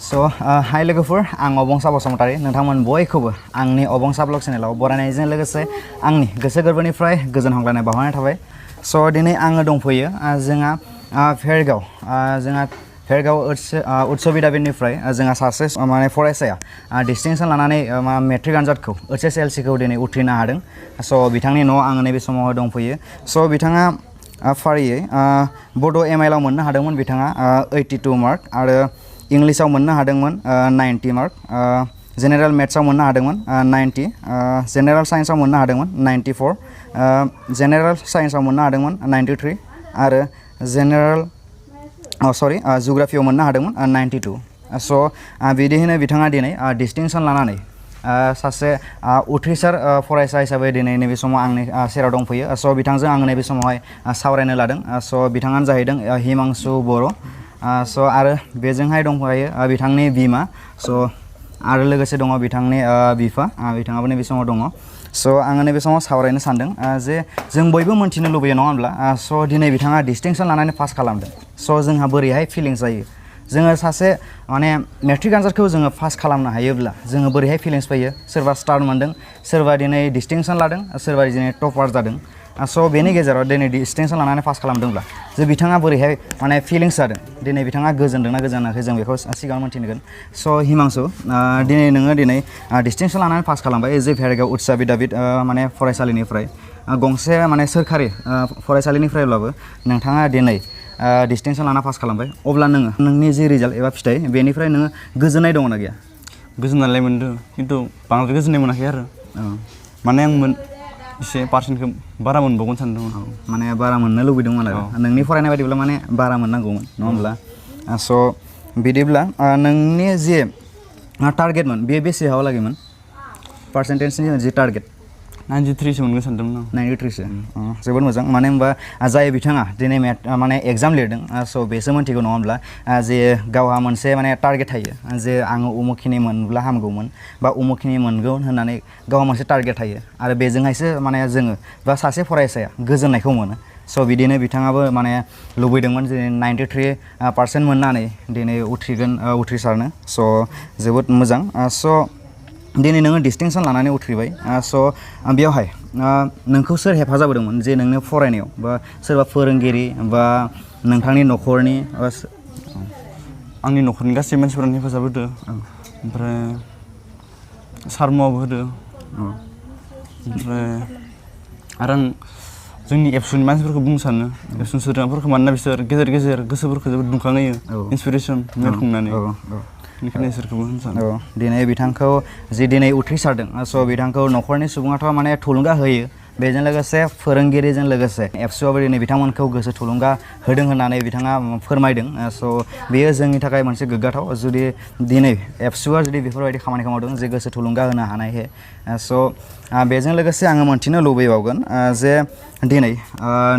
So, hi लोगोफोर आं अबंसा बसुमतारी नोंथांमोन बयखौबो आंनि अबंसा ब्लग चेनेलाव बरायनायजों लोगोसे आंनि गोसो गोरबोनिफ्राय गोजोन हामलायनाय बावहरनाय थाबाय स' दिनै आङो दंफैयो जोंहा भेरगाव उत्सव बिद्यापीठनिफ्राय जोंहा सासे माने फरायसाया डिस्टिंक्सन लानानै मेट्रिक आनजादखौ HSLC खौ दिनै उथ्रिनो हादों स' बिथांनि न'आव आङो नैबे समाव दंफैयो स' बिथाङा फारियै बड' MIL आव मोननो हादोंमोन बिथाङा 82 मार्क आरो इंलिसाव मोननो हादोंमोन 90 मार्क जेनेरेल मेथ्सआव मोननो हादोंमोन 90 जेनेरेल साइन्सआव मोननो हादोंमोन 94 जेनेरेल साइन्सआव मोननो हादोंमोन 93 आरो जेनेरेल जिअ'ग्राफियाव मोननो हादोंमोन 92 स' बिदिनो बिथाङा दिनै डिस्टिंक्सन लानानै सासे उथ्रिसार फरायसा हिसाबै दिनै नैबे समाव आंनि सेराव दंफैयो स' बिथांजों आङो नैबे समावहाय सावरायनो लादों स' बिथाङानो जाहैदों हिमांशु बर' स' आरो बेजोंहाय दंफायो बिथांनि बिमा स' आरो लोगोसे दङ बिथांनि बिफा बिथाङाबो नैबे समाव दङ स' आङो नैबे समाव सावरायनो सानदों जे जों बयबो मोन्थिनो लुबैयो नङा होनब्ला स' दिनै बिथाङा डिस्टिंक्सन लानानै पास खालामदों स' जोंहा बोरैहाय फिलिंस जायो जोङो सासे माने मेट्रिक आनजादखौ जोङो पास खालामनो हायोब्ला जोङो बोरैहाय फिलिंस फैयो सोरबा स्टार मोनदों सोरबा दिनै डिस्टिंक्सन लादों सोरबा दिनै टपार जादों स' बेनि गेजेराव दिनै डिस्टिंक्सन लानानै पास खालामदोंब्ला जे बिथाङा बोरैहाय माने फिलिंस जादों दिनै बिथाङा गोजोनदोंना गोजोनाखै जों बेखौ सिगाङाव मोन्थिगोन स' हिमांशु दिनै नोङो दिनै डिस्टिंक्सन लानानै पास खालामबाय जे भेरगाव उत्सव बिद्यापीठ माने फरायसालिनिफ्राय गंसे माने सोरखारि फरायसालिनिफ्रायब्लाबो नोंथाङा दिनै डिस्टिंक्सन लाना पास खालामबाय अब्ला नोङो नोंनि जे रिजाल्ट एबा फिथाइ बेनिफ्राय नोङो गोजोननाय दङना गैया गोजोननायलाय मोनदों खिन्थु बांद्राय गोजोननाय मोनाखै आरो माने आं एसे पार्सेन्टखौ बारा मोनबावगोन सानदोंमोन माने बारा मोननो लुबैदोंमोन आरो नोंनि फरायनाय बायदिब्ला माने बारा मोननांगौमोन नङा होमब्ला स' बिदिब्ला नोंनि जे टारगेटमोन बेयो बेसेहाव लागैमोन पार्सेन्टेजनि जि टारगेट 93 सो मोनगोन सानदोंमोन आं 93 सो जोबोद मोजां मानो होनबा जाय बिथाङा दिनै माने एग्जाम लिरदों स' बेसो मोन्थिगौ नङा होमब्ला जे गावहा मोनसे माने टारगेट थायो जे आङो उमुखिनि मोनब्ला हामगौमोन बा उमुखिनि मोनगोन होननानै गावहा मोनसे टारगेट थायो आरो बेजोंहायसो माने जोङो बा सासे फरायसाया गोजोननायखौ मोनो स' बिदिनो बिथाङाबो माने लुबैदोंमोन जे 93% मोननानै दिनै उथ्रिसारनो स' जोबोद मोजां स' दिनै नोङो डिस्टिंक्सन लानानै उथ्रिबाय स' बेवहाय नोंखौ सोर हेफाजाब होदोंमोन जे नोंनो फरायनायाव बा सोरबा फोरोंगिरि बा नोंथांनि न'खरनि आंनि न'खरनि गासै मानसिफोरानो हेफाजाब होदो ओमफ्राय सारम'आबो होदो ओमफ्राय आरो आं जोंनि एबसुनि मानसिफोरखौ बुंनो सानो एबसुनि सोद्रोमाफोरखौ मानोना बिसोर गेजेर गेजेर गोसोफोरखौ जोबोद दुंखांहोयो इन्सपिरेसन मेल खुंनानै बेनिखायनो इसोरखौबो होननो सानो दिनै बिथांखौ जि दिनै उथ्रिसारदों स' बिथांखौ न'खरनि सुबुङाथ' माने थुलुंगा होयो बेजों लोगोसे फोरोंगिरिजों लोगोसे एबसुआबो दिनै बिथांमोनखौ गोसो थुलुंगा होदों होननानै बिथाङा फोरमायदों स' बेयो जोंनि थाखाय मोनसे गोग्गाथाव जुदि दिनै एबसुआ जुदि बेफोरबायदि खामानिखौ मावदों जे गोसो थुलुंगा होनो हानायहे स' बेजों लोगोसे आङो मोन्थिनो लुबैबावगोन जे दिनै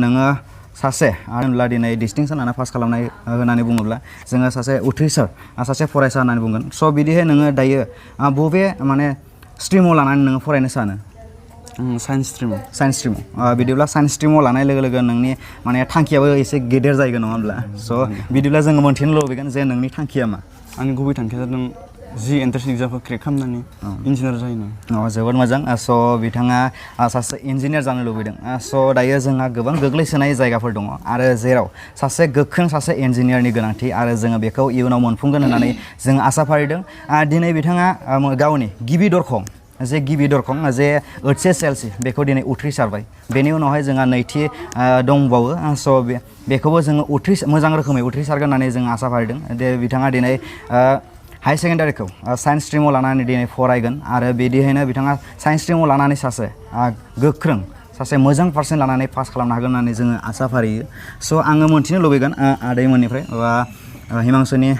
नोङो सासे होनब्ला दिनै डिस्टिंक्सन लाना पास खालामनाय होननानै बुङोब्ला जोङो सासे उथ्रिसार सासे फरायसा होननानै बुंगोन स' बिदिहाय नोङो दायो बबे माने स्ट्रिमाव लानानै नोङो फरायनो सानो साइन्स स्ट्रिमाव बिदिब्ला साइन्स स्ट्रिमाव लानाय लोगो लोगो नोंनि माने थांखियाबो एसे गेदेर जायगोन नङा होमब्ला स' बिदिब्ला जोङो मोन्थिनो लुबैगोन जे नोंनि थांखिया मा आंनि गुबै थांखिया जादों जि एन्ट्रेन्स एग्जामखौ क्रेक खालामनानै इन्जिनियार जाहैनो जोबोद मोजां स' बिथाङा सासे इन्जिनियार जानो लुबैदों स' दायो जोंहा गोबां गोग्लैसोनाय जायगाफोर दङ आरो जेराव सासे गोख्रों सासे इन्जिनियारनि गोनांथि आरो जोङो बेखौ इयुनाव मोनफुंगोन होननानै जों आसा फारिदों दिनै बिथाङा गावनि गिबि दरखं जे HSLC बेखौ दिनै उथ्रिसारबाय बेनि उनावहाय जोंहा नैथि दंबावो स' बेखौबो जोङो मोजां रोखोमै उथ्रिसारगोन होननानै जों आसा फारिदों बिथाङा दिनै हाई सेकेन्डारिखौ साइन्स स्ट्रिमाव लानानै दिनै फरायगोन आरो बिदिहायनो बिथाङा साइन्स स्ट्रिमाव लानानै सासे गोख्रों सासे मोजां पार्सेन्ट लानानै पास खालामनो हागोन होननानै जोङो आसा फारियो स' आङो मोन्थिनो लुबैगोन आदैमोननिफ्राय बा हिमांशुनि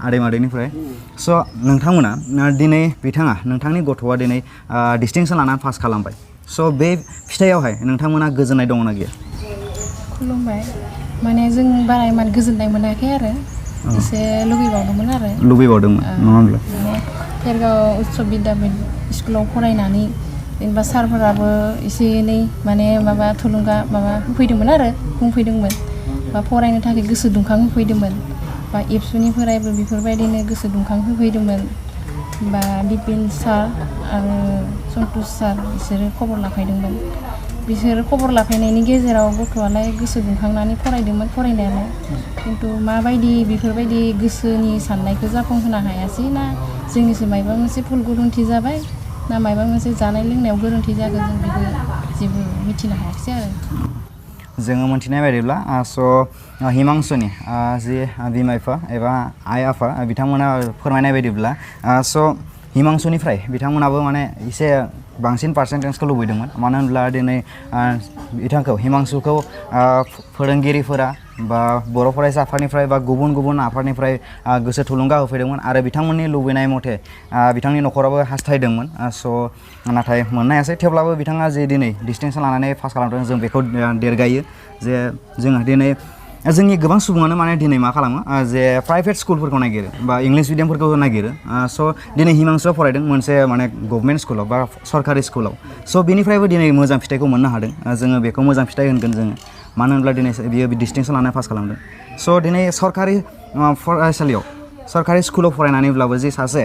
आदै मादैनिफ्राय स' नोंथांमोना दिनै बिथाङा नोंथांनि गथ'आ दिनै डिस्टिंक्सन लानानै पास खालामबाय स' बे फिथाइयावहाय नोंथांमोना गोजोननाय दङना गैया खुलुमबाय माने जों बारा इमान गोजोननाय मोनाखै आरो एसे लुगैबावदोंमोन नङा होनब्ला भेरगाव उत्सव बिद्यापीठ स्कुलाव फरायनानै जेनेबा सारफोराबो एसे एनै माने माबा थुलुंगा होफैदोंमोन आरो बुंफैदोंमोन बा फरायनो थाखाय गोसो दुंखां होफैदोंमोन बा एबसुनिफ्रायबो बेफोरबायदिनो गोसो दुंखांहोफैदोंमोन बा बिपिन सार आरो सन्तोष सार बिसोरो खबर लाफैदोंमोन बिसोरो खबर लाफैनायनि गेजेराव गथ'आलाय गोसो दुंखांनानै फरायदोंमोन फरायनायालाय खिन्थु माबायदि बेफोरबायदि गोसोनि साननायखौ जाफुंहोनो हायासै ना जोंनिसो मायबा मोनसे भुल गोरोन्थि जाबाय ना मायबा मोनसे जानाय लोंनायाव गोरोन्थि जागोन जों बेखौ जेबो मिथिनो हायाखिसै आरो जोङो मोनथिनाय बायदिब्ला हिमांशुनि जि बिमा बिफा एबा आइ आफा बिथांमोना फोरमायनाय बायदिब्ला हिमांशुनिफ्राय बिथांमोनाबो माने एसे बांसिन पार्सेन्टेजखौ लुबैदोंमोन मानो होनब्ला दिनै बिथांखौ हिमांशुखौ फोरोंगिरिफोरा बा बर' फरायसा आफादनिफ्राय बा गुबुन गुबुन आफादनिफ्राय गोसो थुलुंगा होफैदोंमोन आरो बिथांमोननि लुबैनाय मथे बिथांनि न'खराबो हास्थायदोंमोन नाथाय मोननो हायासै थेवब्लाबो बिथाङा जे दिनै डिस्टिंसन लानानै पास खालामदों जों बेखौ देरगायो जे जोङो दिनै जोंनि गोबां सुबुङानो माने दिनै मा खालामो जे प्राइभेट स्कुलफोरखौ नागिरो बा इंलिश मिडियामफोरखौ नागिरो दिनै हिमांशुआ फरायदों मोनसे माने गभर्नमेन्ट स्कुलाव बा सरकारि स्कुलाव बिनिफ्रायबो दिनै मोजां फिथाइखौ मोननो हादों जोङो बेखौ मोजां फिथाइ होनगोन जोङो मानो होनब्ला दिनै बियो डिस्टिंसन लानानै पास खालामदों दिनै सरकारि फरायसालियाव सरकारि स्कुलाव फरायनानैब्लाबो जे सासे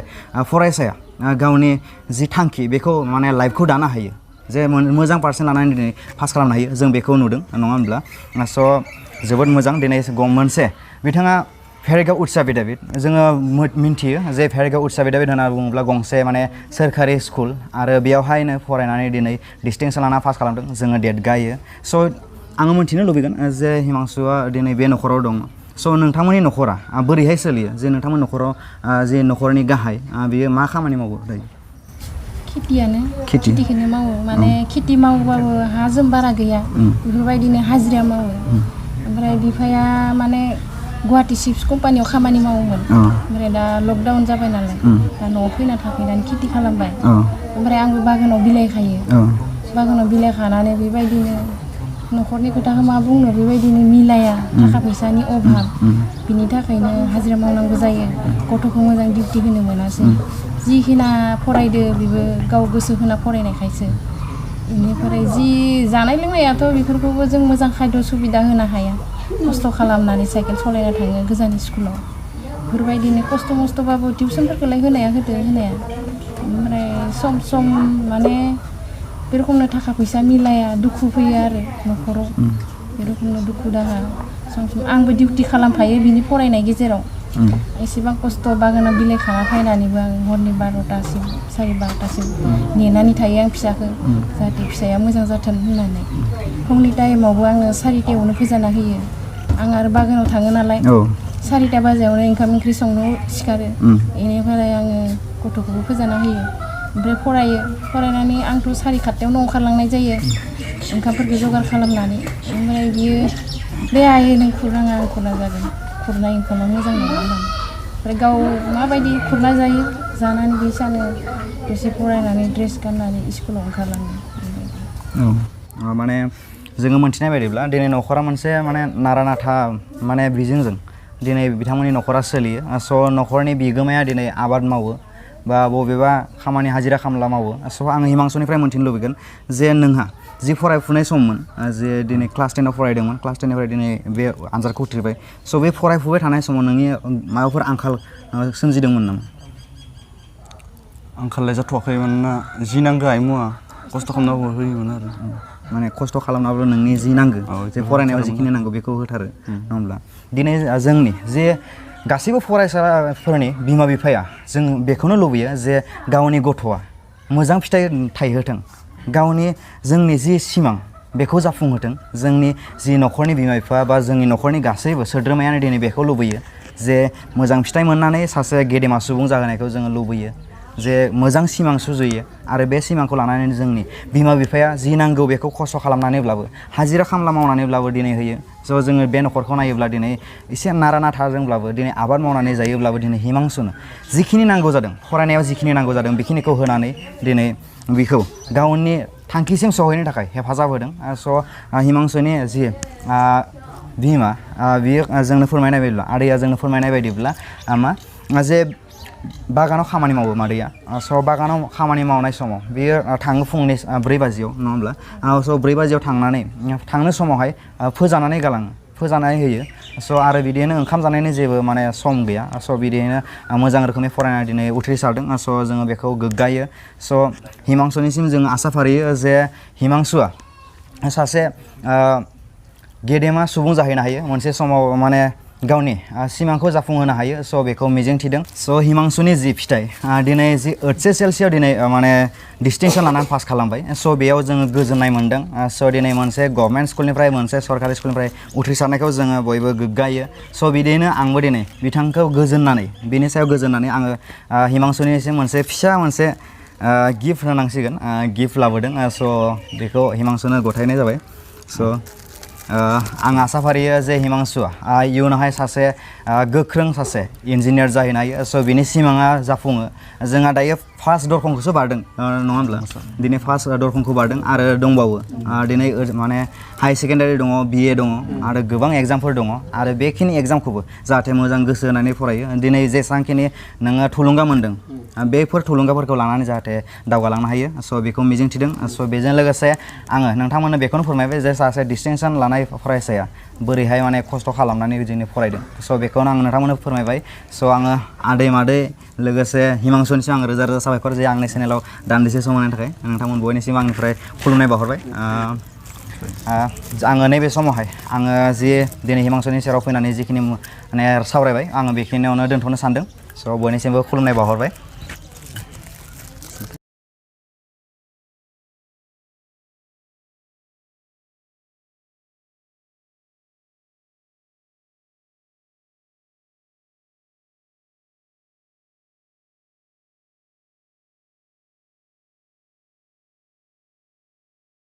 फरायसाया गावनि जि थांखि बेखौ माने लाइफखौ दानो हायो जे मोजां पार्सेन्ट लानानै दिनै पास खालामनो हायो जों बेखौ नुदों नङा होनब्ला जोबोद मोजां दिनै मोनसे बिथाङा भेरगाव उत्सा बिद्यापिठ जोङो मिन्थियो जे भेरगाव उत्सा बिद्यापिठ होनना बुङोब्ला गंसे माने सोरखारि स्कुल आरो बेयावहायनो फरायनानै दिनै डिस्टिंसन लाना पास खालामदों जोङो देरगायो आङो मिन्थिनो लुबैगोन जे हिमांशुआ दिनै बे न'खराव दं नोंथांमोननि न'खरा बोरैहाय सोलियो जे नोंथांमोननि न'खराव जे न'खरनि गाहाय बियो मा खामानि मावो दायो खेथिखौनो मावो माने खेथि मावबाबो हा जों बारा गैया बेफोरबायदिनो हाजिरा मावो ओमफ्राय बिफाया माने गुवाहाटि चिप्स कम्पानियाव खामानि मावोमोन ओमफ्राय दा लकडाउन जाबाय नालाय दा न'आव फैना थाफैनानै खेथि खालामबाय ओमफ्राय आंबो बागानाव बिलाइ खायो बागानाव बिलाइ खानानै बेबायदिनो न'खरनि खोथाखौ मा बुंनो बेबायदिनो मिलाया थाखा फैसानि अभाब बिनि थाखायनो हाजिरा मावनांगौ जायो गथ'खौ मोजां डिउटि होनो मोनासै जिखिना फरायदो बेबो गाव गोसो होना फरायनायखायसो बेनिफ्राय जि जानाय लोंनायाथ' बेफोरखौबो जों मोजां खायद' सुबिदा होनो हाया खस्थ' खालामनानै साइकेल सालायना थाङो गोजान स्कुलाव बेफोरबायदिनो खस्थ' मस्थ'बाबो टिउसनफोरखौलाय होनाया ओमफ्राय सम माने बे रोखोमनो थाखा फैसा मिलाया दुखु फैयो आरो न'खराव बे रोखोमनो दुखु दाहा सम आंबो डिउटि खालामफायो बिनि फरायनाय गेजेराव एसेबां खस्थ' बागानाव बिलाइ खाना फैनानैबो आं हरनि 12टासिम 12:30टासिम नेनानै थायो आं फिसाखौ जाहाथे फिसाया मोजां जाथों होननानै फुंनि टाइमावबो आङो 4टायावनो फोजाना होयो आं आरो बागानाव थाङो नालाय 4टा बाजियावनो ओंखाम ओंख्रि संनो सिखारो बेनिफ्राय आङो गथ'खौबो फोजाना होयो ओमफ्राय फरायनानै आंथ' 4:15 ओंखारलांनाय जायो ओंखामफोरखौ जगार खालामनानै ओमफ्राय बियो बे आयै नों खुरनाङा आं खुरना जागोन खुरनाय ओंखामा मोजां नङा होननानै ओमफ्राय गाव माबायदि खुरना जायो जानानै बे सानो दसे फरायनानै ड्रेस गाननानै स्कुलाव ओंखारलाङो माने जोङो मोनथिनाय बायदिब्ला दिनै न'खरा मोनसे माने नारा नाथा माने बिजोंजों दिनै बिथांमोननि न'खरा सोलियो न'खरनि बिगोमाया दिनै आबाद मावो बा बबेबा खामानि हाजिरा खामला मावो आङो हिमांशुनिफ्राय मोनथिनो लुबैगोन जे नोंहा जि फरायफुनाय सममोन जे दिनै क्लास 10आव फरायदोंमोन क्लास 10निफ्राय दिनै बे आनजादखौ उथ्रिबाय बे फरायफुबाय थानाय समाव नोंनि माबाफोर आंखाल सोमजिदोंमोन नामा आंखाललाय जाथ'वाखै मानोना जि नांगौ मुवा खस्थ' खालामनांगौ होयोमोन आरो माने खस्थ' खालामनाबो नोंनि जि नांगौ जे फरायनायाव जिखिनि नांगौ बेखौ होथारो नङा होमब्ला दिनै जोंनि जे गासैबो फरायसाफोरनि बिमा बिफाया जों बेखौनो लुबैयो जे गावनि गथ'आ मोजां फिथाइ थायहोथों जोंनि जि सिमां बेखौ जाफुंहोथों जोंनि जि न'खरनि बिमा बिफा बा जोंनि न'खरनि गासैबो सोद्रोमायानो दिनै बेखौ लुबैयो जे मोजां फिथाइ मोननानै सासे गेदेमा सुबुं जाहोनायखौ जोङो लुबैयो जे मोजां सिमां सुजुयो आरो बे सिमांखौ लानानै जोंनि बिमा बिफाया जि नांगौ बेखौ खस्थ' खालामनानैब्लाबो हाजिरा खामला मावनानैब्लाबो दिनै होयो जोङो बे न'खरखौ नायोब्ला दिनै एसे नारा नाथाजोंब्लाबो दिनै आबाद मावनानै जायोब्लाबो दिनै हिमांशुनो जिखिनि नांगौ जादों फरायनायाव जिखिनि नांगौ जादों बेखिनिखौ होनानै दिनै बेखौ गावनि थांखिसिम सहैनो थाखाय हेफाजाब होदों हिमांशुनि जि बिमा बियो जोंनो फोरमायनाय बायदिब्ला आदैया जोंनो फोरमायनाय बायदिब्ला जे बागानाव खामानि मावो मादैया बागानाव खामानि मावनाय समाव बियो थाङो फुंनि 4 बाजियाव नङा होमब्ला 4 बाजियाव थांनो समावहाय फोजानानै गालाङो फोजानानै होयो स' आरो बिदिनो ओंखाम जानायनि जेबो माने सम गैया स' बिदिनो मोजां रोखोमै फरायनानै दिनै उथ्रिसारदों स' जोङो बेखौ गोग्गायो स' हिमांशुनिसिम जों आसा फारियो जे हिमांशुआ सासे गेदेमा सुबुं जाहैनो हायो मोनसे समाव माने गावनि सिमांखौ जाफुंहोनो हायो स' बेखौ मिजिंथिदों स' हिमांशुनि जि फिथाइ दिनै जि HSLC आव दिनै माने डिस्टिंसन लानानै पास खालामबाय स' बेयाव जोङो गोजोननाय मोन्दों स' दिनै मोनसे गभर्नमेन्ट स्कुलनिफ्राय मोनसे सरकारि स्कुलनिफ्राय उथ्रिसारनायखौ जोङो बयबो गोग्गायो स' बिदिनो आंबो दिनै बिथांखौ गोजोननानै बिनि सायाव गोजोननानै आङो हिमांशुनिसिम मोनसे गिफ्ट होनांसिगोन गिफ्ट लाबोदों स' बेखौ हिमांशुनो गथायनाय जाबाय स' आं आसा फारियो जे हिमांशुआ इयुनावहाय सासे गोख्रों सासे इन्जिनियार जाहैनो हायो स' बिनि सिमाङा जाफुङो जोंहा दायो फार्स्ट दरखंखौसो बारदों नङा होमब्ला दिनै फार्स्ट दरखंखौ बारदों आरो दंबावो दिनै माने हाई सेकेन्डारि दङ BA दङ आरो गोबां एग्जामफोर दङ आरो बेखिनि एग्जामखौबो जाहाथे मोजां गोसो होनानै फरायो दिनै जेसेबांखिनि नोङो थुलुंगा मोन्दों बेफोर थुलुंगाफोरखौ लानानै जाहाथे दावगालांनो हायो स' बेखौ मिजिंथिदों स' बेजों लोगोसे आङो नोंथांमोननो बेखौनो फोरमायबाय जे सासे डिस्टिंसन लानाय फरायसाया बोरैहाय माने खस्थ' खालामनानै बिदिनो फरायदों स' बेखौनो आं नोंथांमोननो फोरमायबाय स' आङो आदै मादै लोगोसे हिमांशुनिसिम आं रोजा रोजा साबायखर जे आंनि चेनेलाव दान्दिसे सम होनायनि थाखाय नोंथांमोन बयनिसिम आंनिफ्राय खुलुमनाय बावहरबाय आङो नैबे समावहाय आङो जि दिनै हिमांशुनि सेराव फैनानै जिखिनि माने सावरायबाय आङो बेखिनियावनो दोनथ'नो सानदों स' बयनिसिमबो खुलुमनाय बावहरबाय